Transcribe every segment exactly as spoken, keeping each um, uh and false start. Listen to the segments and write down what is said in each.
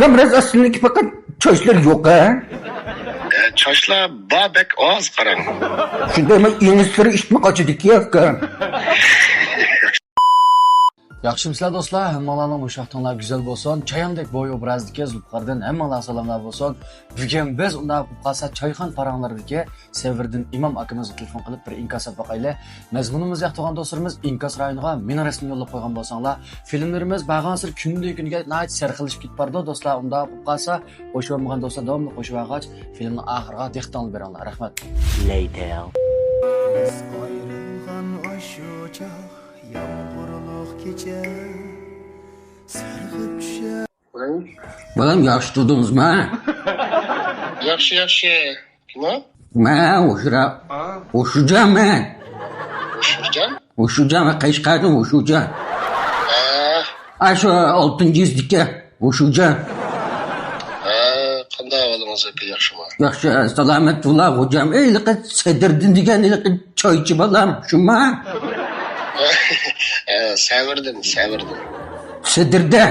ئۇكام، راست ئەسلىدىكى پەقەت چاچلىرى يوق، ھە؟ ئە، چاچلار بار، بەك ئاز، قاراڭ. شۇنداق ئېڭىزلىرى ئىتمۇ قاچىدىكى، ئۇكام. ياخشىمۇسىلەر دوستلار؟ ھەممىڭلارنىڭ بۇ ۋاقتىڭلار گۈزەل بولسۇن. چاياندەك بوي ئوبرازدىكى زۇلپىقاردىن ھەممىڭلارغا سالاملار بولسۇن. بۈگۈن بىز ئۇنداق بولۇپ قالسا چايخانا پاراڭلىرىدىكى سەۋرىدىن ئىمام ئاكىمىزغا تېلېفون قىلىپ بىر ئىنكاس ئېلىپ باقايلى. مەزمۇنىمىز ياقتۇرغان دوستلىرىمىز ئىنكاس رايونىغا مېنىڭ رەسىمىمنى يوللاپ قويغان بولساڭلار، فىلىملىرىمىز بارغانسېرى كۈندىن-كۈنگە ناھايىتى سەرخىللىشىپ كېتىپ بارىدۇ دوستلار. ئۇنداق بولۇپ قالسا، قوشۇۋالمىغان دوستلار داۋاملىق قوشۇۋالغاچ، فىلىمنى ئاخىرىغا دىققىتىڭلارنى بېرىڭلار. رەھمەت. Later. بىز ئايرىلغان ئاشۇ چاغ يامغۇرلۇق كېچە سىرغىپ چۈشە. بالام، ياخشى تۇردىڭىزما؟ ياخشى، ياخشى. كىم ئۇ؟ مەن ھوشۇرا-، ھوشۇرجان مەن. ھوشۇرجان؟ ھوشۇرجان، مەن قەشقەردىن ھوشۇرجان. ھە. ئاشۇ ئالتىنچى يۈزدىكى ھوشۇرجان. ھە، قانداق ئەھۋالىڭىز ئاكا، ياخشىمۇ؟ ياخشى، سالامەت بولا خوجام. ئەي، ھېلىقى سەدىردىن دېگەن ھېلىقى چايچى بالام، شۇما؟ ھە، سەۋردىن، سەۋردىن. سەدىردە؟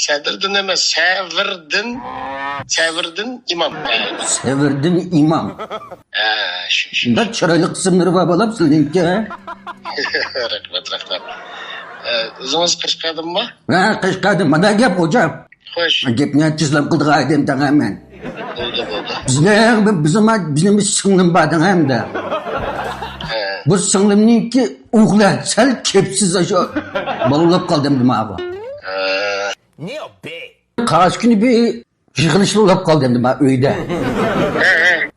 سەدىردىن ئەمەس، سەۋردىن، سەۋردىن ئىمام. ھە. سەۋردىن ئىمام. ھە، شۇ، شۇ. شۇنداق چىرايلىق ئىسىملىرى بار بالام سىلىنىڭكى. رەھمەت، رەھمەت. ئە، ئۆزىڭىز قەشقەردىنمۇ؟ ھە، قەشقەردىن. مانا گەپ خوجام. خوش. گەپنى تېزلا قىلىدىغان ئادەم دەڭە مەن. بولدى، بولدى. بىزنىڭ، بىزنىڭ، بىزنىڭ بىر سىڭلىم بار دەڭە ئەمدى. ھە. بۇ سىڭلىمنىڭكى ئوغلى سەل كەپسىز، ئاشۇ بالا بولۇپ قالدى ئەمدى ماۋۇ. ھە. قايسى كۈنى بىر يىغىلىشلا بولۇپ قالدى ئەمدى مانا ئۆيدە.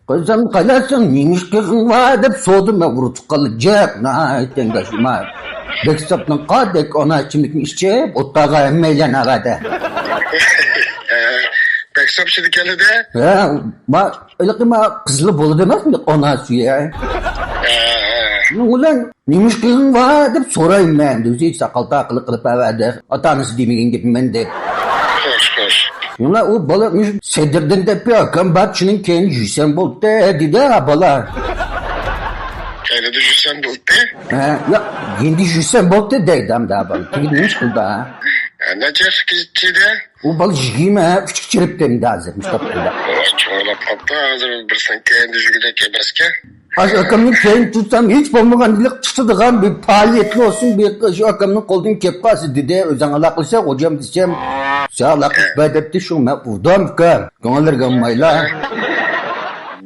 قويسام، قايلارسەن، نېمە ئىش قىلغىن بار دەپ سورىدىم مەن ئۇرۇق تۇغقانلار جىق ناھايىتى ئەڭگەشمە. بەكساپنىڭ قاردەك ئانا ئىچىملىكنى ئىچىپ ئولتۇرغان ھەممەيلەن ئاغادا. بەكساپ شىدىكەنلىدە؟ ھە، ما، ھېلىقى ما قىزلار بولىدۇ ئەمەسمۇ، ئانا سۈيە. شۇنىڭ بىلەن نېمە ئىش قىلغىن بار دەپ سورايمەن دېدى. ساقال تاقىلىق قىلىپ ئەۋەدى. ئاتا ئانىسى دېمىگەن گېپىمەن دەپ. خوش، خوش. شۇڭا ئۇ بالا مۇشۇ سەدىردىن دەپ ئاكام بار، شۇنىڭ كەينىدە يۈرسەم بولدى دېدى ھا بالا. كەينىدە يۈرسەم بولدى؟ ھە، ياق، يېنىدا يۈرسەم بولدى دەيدۇ ئەمدى ھا بالا. تېگىدە نېمە ئىش قىلدى ھا؟ ھە، نەچچە ياشقا يېتىشىدە؟ ئۇ بالا يىگىرمە ئۈچكە كىرىپتۇ ئەمدى ھازىر، مۇشۇنداق قىلدى. ۋاي، چوڭلاپ قاپتۇ ھازىر، بىرسىنىڭ كەينىدە يۈرگۈدەك ئەمەسكەن. ئاشۇ ئاكامنىڭ كەينىدە تۇرسام، ھېچ بولمىغاندا بىر تۇتىدىغان بىر پائالىيەتلىك بولسۇن، بىر شۇ ئاكامنىڭ قولىدىن كېلىپ قالسا دېدى، ئۆزۈڭ ئالاقىلىشە خوجام دېسەم، سەن ئالاقىلىشىپ بەر دەپتۇ، شۇ مەن ئۇردۇم ئۇكام. كۆڭۈللىرىگە ئالمايلا.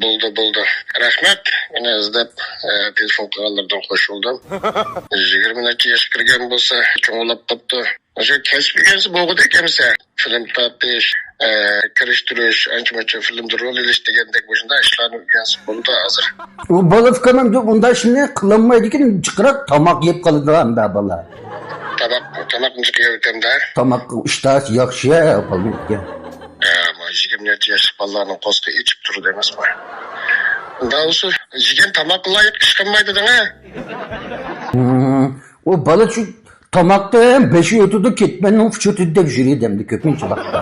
بولدى، بولدى. رەھمەت، مېنى ئىزدەپ، ئە، تېلېفون قىلغانلىرىدىن خوش بولدۇم. يىگىرمە نەچچە ياشقا كىرگەن بولسا، چوڭلاپ قاپتۇ. ئاشۇ كەسىپ ئۆگەنسە بولغۇدەك ئەمىسە. فىلىم تارتىش، ئە، كىرىشتۈرۈش، ئانچە-مۇنچە فىلىمدا رول ئېلىش دېگەندەك مۇشۇنداق ئىشلارنى ئۆگەنسە بولىدۇ ھازىر. ئۇ بالا ئۇكام ئەمدى ئۇنداق ئىشنى قىلالمايدىكەن، جىقراق تاماق يەپ قالىدۇ ئەمدى بالا. تاماق، تاماقنى جىق يەۋېتەمدە. تاماق ئىشتىھاسى ياخشى بولىدىكەن. ئە، ما يىگىرمە نەچچە ياشلىق بالىلارنىڭ قورسىقى ئېچىپ تۇرىدۇ ئەمەسمۇ؟ ئۇنداق بولسا يېگەن تاماققا لايىق ئىش قىلمايدۇ دەڭە. ھىم، ئۇ بالا شۇ تاماقتا ھەم بېشى ئۆتىدۇ، كەتمەننىڭ ئۇچى ئۆتىدۇ دەپ يۈرىدۇ ئەمدى كۆپىنچە ۋاقىتتا.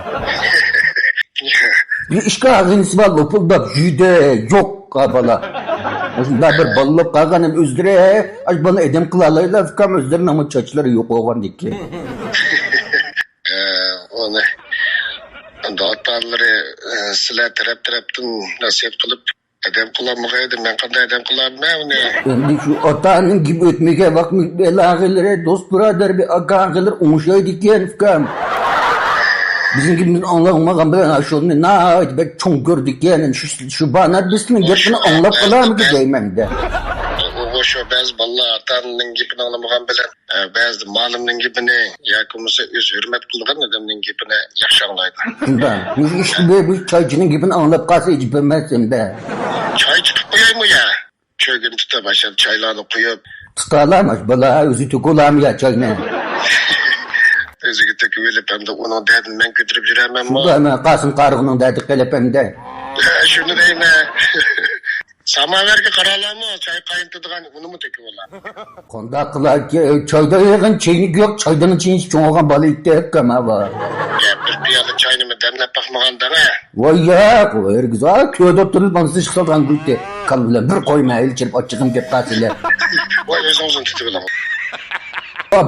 بىر ئىككى ئاغىنىسى بار لوپۇلداپ يۈرىدۇ، يوق بالا. مۇشۇنداق بىر بالا بولۇپ قالغان ھەم ئۆزلىرى، ئاش بالا ئادەم قىلالايلا، ئۇكام ئۆزلىرىنىڭمۇ چاچلىرى يوق بولغاندىكىن. ئە، ئۇنى ئەمدى ئاتا-ئانىلىرى، ئە، سىلەر تەرەپ-تەرەپتىن نەسىھەت قىلىپ، ئادەم قىلالمىغايدى، مەن قانداق ئادەم قىلارمەن ئۇنى؟ ئەمدى شۇ ئاتا-ئانىنىڭ گېپى ئۆتمىگەن ۋاقىت، بىر ئاغىنىلىرى، دوست بۇرادەر، بىر ئاكا ئاغىنىلىرى ئوڭشايدىكەن، ئۇكام. بىزنىڭ گېپىمىزنى ئاڭلىمىغان بىلەن، شۇنى ناھايىتى بەك چوڭ كۆرىدىكەن. شۇ، شۇ بانار بىزنىڭ گېپىنى ئاڭلاپ قالارمىكىن دەيمەن-دە. ئۇ، شۇ بەزى بالىلار ئاتا-ئانىنىڭ گېپىنى ئاڭلىمىغان بىلەن، ئە، بەزىدە مالىمنىڭ گېپىنى ياكى بولمىسا ئۆزى ھۆرمەت قىلىدىغان ئادەمنىڭ گېپىنى ياخشى ئاڭلايدۇ. شۇنداق. مۇشۇ ئىشتا بىر، بىر چايچىنىڭ گېپىنى ئاڭلاپ قالسا ئېجىپ بەرمەس ئەمدى. چاي چىقىپ قويايمۇ يا؟ چۆگۈن تۇتۇپ، ئاشۇ چايلارنى قۇيۇپ. تۇتالام، بالا ئۆزى تۆكۈلامۇ يا چاينى؟ ئۆزىگە تۆكۈۋېلىپ، ئەمدى ئۇنىڭ دەردىنى مەن كۆتۈرۈپ يۈرەرمەنمۇ؟ شۇنداق، مەن قاسىم قارىغۇنىڭ دەردى قېلىپ ئەمدى. شۇنى دەيمەن. ساماۋەرگە قارالامۇ، چاي قاينىتىدىغان ئۇنىمۇ تۆكۈۋالام. قانداق قىلاي، چايدا يېغىن چېينىكى يوق، چايدىن چېينىش چوڭ بولغان بالا ئىتتەك ئەمما بار. يا، بىر پىيالە چاينىمۇ دەملەپ باقمىغان دەڭە. ۋاي ياق، ھەرگىز، ھا، كۆردە تۇرۇپ ماڭسا ئىشقا سالغان گۈلتى. كاللا بىلەن بىر قويما، ئېلىچىرىپ ئاچچىقىم كەپ قالسىلە. ۋاي، ئۆزىڭىزنى تۇتۇۋېلىڭ.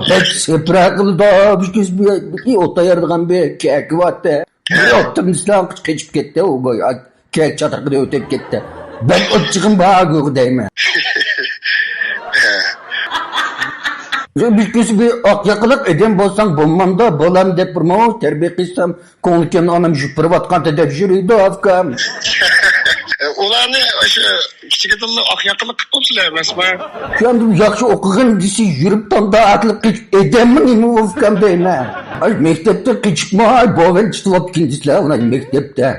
بەك سېپرا قىلىدۇ، بىر كۆز بىر، بىر ئوت تايارىدىغان بىر كەكى بارتى. بىر ئوتتۇرىمىزدا قېچىپ كەتتى ئۇ گويا. كەچ چاتىقىدا ئۆتۈپ كەتتى. بەك ئوچچىقىم بار گۇ دەيمەن. بىر كۈنسى بىر ئاق ياقىلىق ئادەم بولساڭ بولمامدا، بولام دەپ بىر ماۋۇ تەربىيە قىلسام، كۆڭلى كەمدە ئانام يۈپۈرۈۋاتقان دەپ يۈرىدۇ ئاكام. ئۇلارنى ئاشۇ كىچىكىدىنلا ئاق ياقىلىق قىلىپ قويۇپسىلەر ئەمەسمۇ؟ ياخشى ئوقۇغىن دېسە يۈرۈپ تاڭدا ئاتلىق قېچىپ ئادەممۇ نېمە ئۇكام دەيمەن. ئاي مەكتەپتە قېچىپمۇ ئاي بوۋەن چىتىۋاپتىكىن دېسىلە ئۇلار مەكتەپتە.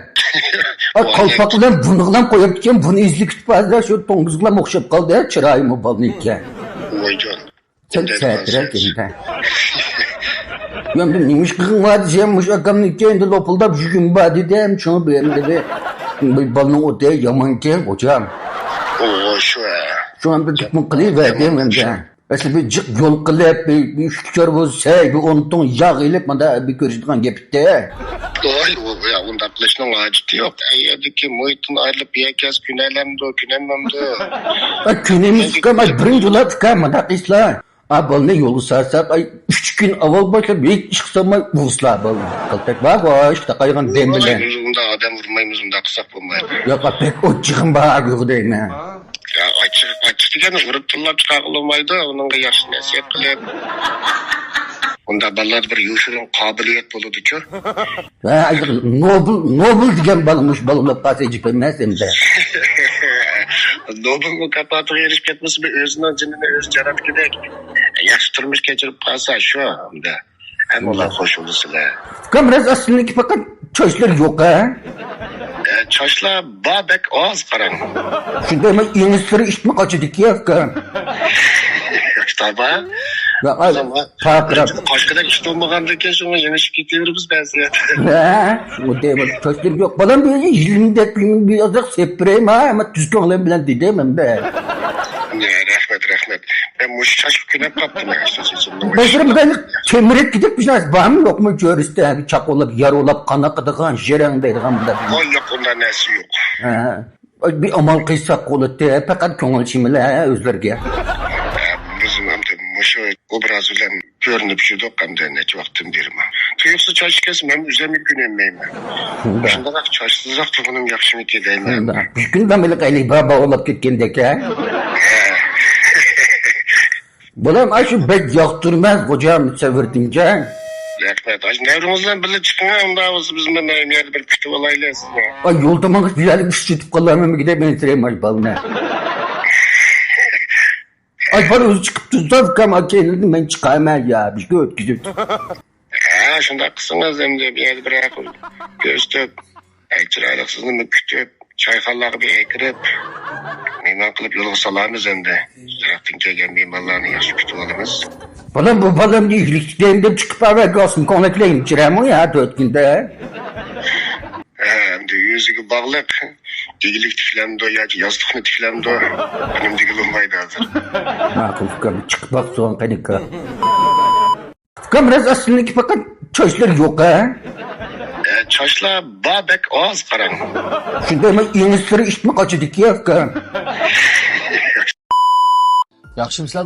ئاي قالپاق بىلەن بۇنى بىلەن قويۇپتىكەن بۇنى ئېزىپ كېتىپ ھازىر شۇ توڭگۇزغىلام ئوخشاپ قالدى چىرايىمۇ بالنىڭكى. ۋايجان. سەن سەترەك ئەمدى. يا بۇ نېمە ئىش قىلغىن بار دېسەم، مۇشۇ ئاكامنىڭكى ئەمدى لوپۇلداپ يۈگۈم بار دېدىم. شۇڭا بۇ ئەمدى بۇ، بۇ بالىنىڭ ئوتى يامانكەن، غوجام. ئوۋ، شۇ ھە. شۇڭا بىر تۇتقۇن قىلىۋەردىم ئەمدى. ئەسلى بىر جىق يول قىلىپ، بىر، بىر ئۈچ چار بولسا، بىر ئون توڭ ياغ ئېلىپ، مانا بىر كۆرۈشىدىغان گەپ ئىدى. ۋاي، ئۇ، يا، ئۇنداق قىلىشنىڭ ھاجىتى يوق. ئەي يەردىكى مۇھىتتىن ئايرىلىپ، بىر يەرگە كەلسە كۆنەلەمدۇ، كۆنەلمەمدۇ؟ ۋە كۆنەمسىز ئۇكام، بىرىنچى ئۇلار ئۇكام، مانداق ئىشلار. ئا، بالىنى يولغا سالساق، ئاي، ئۈچ كۈن ئاۋۋال باشلاپ ھېچ ئىش قىلسالماي ئۇرسىلار بالىنى. قىلتەك بار، ۋاي، ئىشتا قايغان دەم بىلەن. ئۇنداق ئادەم ئۇرمايمىز، ئۇنداق قىلساق بولمايدۇ. ياق، بەك ئوچچىقىم بار، ئاغرىغۇ دەيمەن. يا، ئاچچىق، ئاچچىق دېگەن ئۇرۇپ تىللاپ چىقارغىلى بولمايدۇ، ئۇنىڭغا ياخشى نەسىھەت قىلىپ. ئۇنداق بالىلاردا بىر يوشۇرۇن قابىلىيەت بولىدۇچۇ. ھە، نوبېل، نوبېل دېگەن بالا مۇشۇ بالا بولۇپ قالسا ئەجەب ئەمەس ئەمدى. نوبېل مۇكاپاتىغا ئېرىشىپ كەتمىسىمۇ ئۆزىنىڭ جېنىنى ئۆزى جاراتقۇدەك ياخشى تۇرمۇش كەچۈرۈپ قالسا شۇ ئەمدى. ھەممىلا خوش بولىسىلەر. ئۇكام، راست ئەسلىدىكى پەقەت چاچلىرى يوق ھە؟ ئە، چاچلار بار، بەك ئاز، قاراڭ. شۇنداق ئەمەس، ئېڭىزلىرى ئىتمۇ قاچىدىكى ئۇكام. تاپا. يا، ئاي، پارقىراپ. قاشقىدەك ئىت بولمىغاندىكىن شۇڭا يېڭىشىپ كېتىۋېرىمىز بەزىدە. ھە، شۇ دەيمەن، چاچلىرى يوق. بالام، بىر يىلىمدەك بىر ئازراق سېپىرەيمە، ئەمما تۈز كۆڭلۈم بىلەن دېدىم ئەمدى. يا، رەھمەت، رەھمەت. مەن مۇشۇ چاچقا كۆنۈپ قاپتىمەن، ئاشۇ چېچىمنىڭ بەزىدە بىر كېمىرىپ كېتىپ، بىر نەرسە بارمۇ يوقمۇ كۆرۈشتە، بىر چاقۇلىپ، يارۇلۇپ، قانىقىدىغان، شېرىڭ دەيدىغان بۇنداق. ۋاي، ياق، ئۇنداق نەرسە يوق. ھە. بىر ئامال قىلساق بولاتتى، پەقەت كۆڭۈل ئېچىمىلى ئۆزلىرىگە. بىز ئەمدى مۇشۇ ئوبراز بىلەن كۆرۈنۈپ يۈردۇق ئەمدى نەچچە ۋاقىتتىن بېرىمۇ. تۇيۇقسىز چاچ كەلسە مەن ئۆزۈممۇ كۆنەلمەيمەن. شۇنداق. شۇنداق چاچسىزراق تۇرغىنىم ياخشىمىكىن دەيمەن. شۇنداق. بىر كۈن بىلەن بىللە ئەلى بابا ئولاپ كەتكەندەك ھە؟ ھە. بالام، ئاشۇ بەك ياقتۇرماس، غوجام، سەۋرتىنجان. رەھمەت. ئاشۇ نەۋرىڭىز بىلەن بىللە چىقىڭ، ئۇنداق بولسا بىز مانا يەردە بىر كۈتۈپ ئالايلى سىزنى. ئاي، يولدا ماڭا بىر يەرلىك ئىش چېتىپ قالارمىكىن دەپ ئەنسىرەيمەن بالىنى. ئاي، بار ئۆزى چىقىپ تۇرسا، ئۇكام، ئاكا، مەن چىقايمەن يا، بىزگە ئۆتكۈزۈپ. ھە، شۇنداق قىلسىڭىز ئەمدى بىر يەردە بىر كۆرسىتىپ. ئەي، چىرايلىق سىزنىمۇ كۈتۈپ، چايخانىلارغا بىر ئەكىرىپ، مېھمان قىلىپ يولغا سالامىز ئەمدى. يىراقتىن كەلگەن مېھمانلارنى ياخشى كۈتۈۋالىمىز. بالام، بۇ بالامنى ئىگىلىك تىكلەيمەن دەپ چىقىپ ئەۋەتكەن ئاستىن كۆڭلەكلەيمەن، چىرەمۇ يا تۆت كۈندە. ھە، ئەمدى ئۆزىگە باغلىق. ئىگىلىك تىكلەمدۇ ياكى ياستۇقنى تىكلەمدۇ؟ ئۇنىمۇ دېگىلى بولمايدۇ ھازىر. ماقۇل، ئۇكام، چىقىپ باقسۇن قېنىكا. ئۇكام، راست ئەسلىدىكى پەقەت چاچلىرى يوق ھە؟ ئە، چاچلار بار، بەك ئاز، قاراڭ. شۇنداق ئەمەس، ئېڭىزلىرى ئىتمۇ قاچىدىكى ئۇكام. ياخشىمۇسىلەر؟